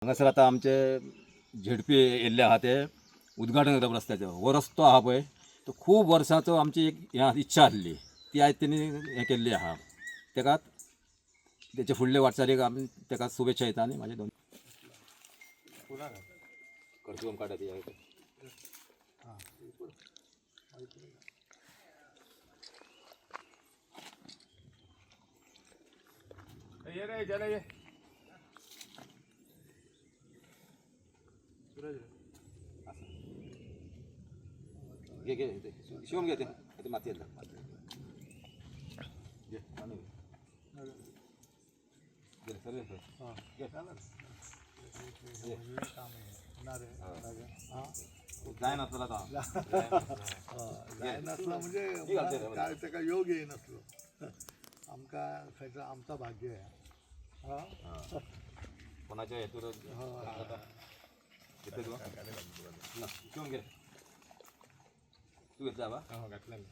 हांगासर आतां आमचे झेडपी येयल्ले आहा ते उद्घाटन करता रस्त्याचो. हो रस्तो आहा पळय तो खूब वर्सांचो आमची एक हें इच्छा आसली, ती आयज तेणी हें केल्ली आहा. तेका तेचे फुडले वाटचालीक आमी तेका शुभेच्छा दिता आनी म्हाजे दोन खर्च काडटा ती. ये रे चले ये. घे घे ते. शिवम घे ते ते माती घे आणि घे सर्वे घे. जाय नासलो आतां. जाय नासलो म्हणजे ही घालते रे. काय ताका योग येयनासलो. आमकां खंयचो आमचा भाग्य हा. कोणाच्या हेतूर घेतलं तू ना शिवम घे. तू घेतला बा. हो, घातलं मी.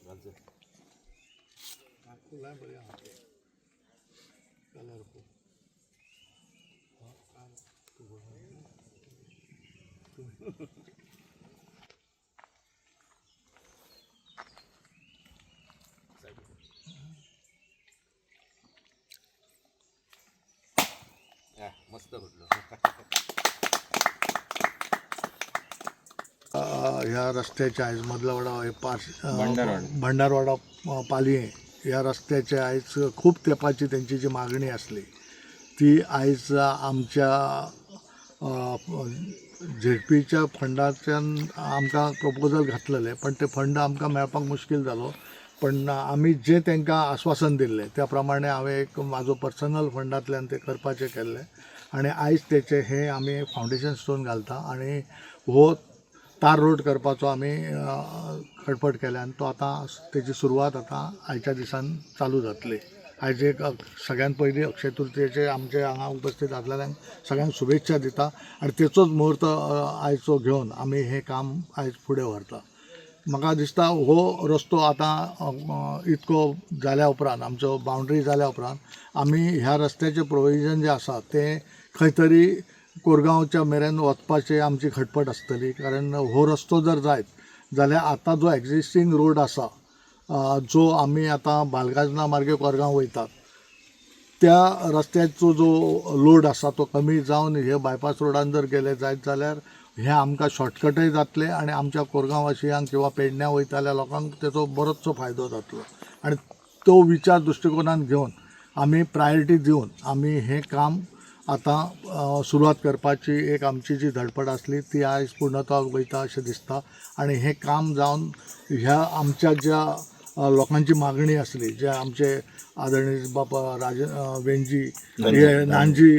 घालचं. फुलां बरी आहा, कलरफूल. या, मस्त फुटलं. ह्या रस्त्याचे आयज मदलवाडा हे पास भंडारवाडा पालयें ह्या रस्त्याचे आयज खूब तेंपाची तेंची जी मागणी आसली ती आयज आमच्या झेडपीच्या फंडाच्यान आमकां प्रपोजल घातलेलें, पण ते फंड आमकां मेळपाक मुश्कील जालो. पण आमी जें तांकां आस्वासन दिल्लें त्या प्रमाणे हांवें एक म्हाजो पर्सनल फंडांतल्यान तें करपाचें केल्लें आनी आयज तेचें हें आमी फावंडेशन स्टोन घालता आनी हो तार रोड करपाचो आमी खटपट केल्या आनी तो आतां तेजी सुरवात आतां आयच्या दिसान चालू जातली. आयज एक सगळ्यान पयलीं अक्षय तृतीयेचे आमचे हांगा उपस्थित आसलेल्यांक सगळ्यांक शुभेच्छा दिता आनी तेचोच मुहूर्त आयचो घेवन आमी हें काम आयज फुडें व्हरता. म्हाका दिसता हो रस्तो आतां इतको जाल्या उपरांत, आमचो बावंड्री जाल्या उपरांत आमी ह्या रस्त्याचें प्रोविजन जें आसा तें खंय तरी कोरगांवच्या मेरेन वचपाची आमची खटपट आसतली. कारण हो रस्तो जर जायत जाल्यार आतां जो एग्जिस्टींग रोड आसा, जो आमी आतां बालगाजना मार्गे कोरगांव वयतात त्या रस्त्याचो जो लोड आसा तो कमी जावन हे बायपास रोडान जर गेले जायत जाल्यार हें आमकां शॉर्टकटय जातलें आनी आमच्या कोरगांव वासियांक किंवा पेडण्यां वयतल्या लोकांक तेचो बरोचसो फायदो जातलो. आनी तो विचार दृश्टिकोनान घेवन आमी प्रायोरिटी दिवन आमी हें काम आतां सुरवात करपाची एक आमची जी धडपड आसली ती आयज पूर्णत्वाक वयता अशें दिसता. आनी हें काम जावन ह्या आमच्या ज्या लोकांची मागणी आसली, जे आमचे आदरणीय बाबा राज वेंजी हे नानजी,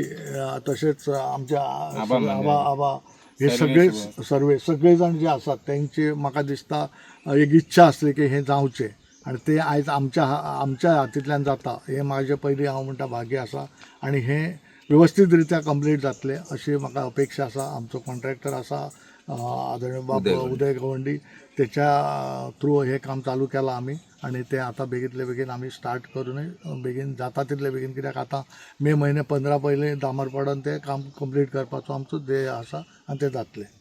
तशेंच आमच्या आबा आबा हे सगळे सर्वे सगळे जाण जे आसात तेंची म्हाका दिसता एक इच्छा आसली की हें जावचें आनी तें आयज आमच्या आमच्या हातींतल्यान जाता हें म्हाजें पयलीं हांव म्हणटा भाग्य आसा आनी हें वेवस्थीत रित्या कंप्लीट जातलें अशी म्हाका अपेक्षा आसा. आमचो कॉन्ट्रॅक्टर आसा आदरणीय बाब उदय गवंडी, तेच्या थ्रू हें काम चालू केलां आमी आनी तें आतां बेगींतले बेगीन आमी स्टार्ट करूनय बेगीन जाता तितले बेगीन, कित्याक आतां मे म्हयने 15 पयलीं दामर पडोन तें काम कंप्लीट करपाचो आमचो ध्येय आसा आनी तें जातलें.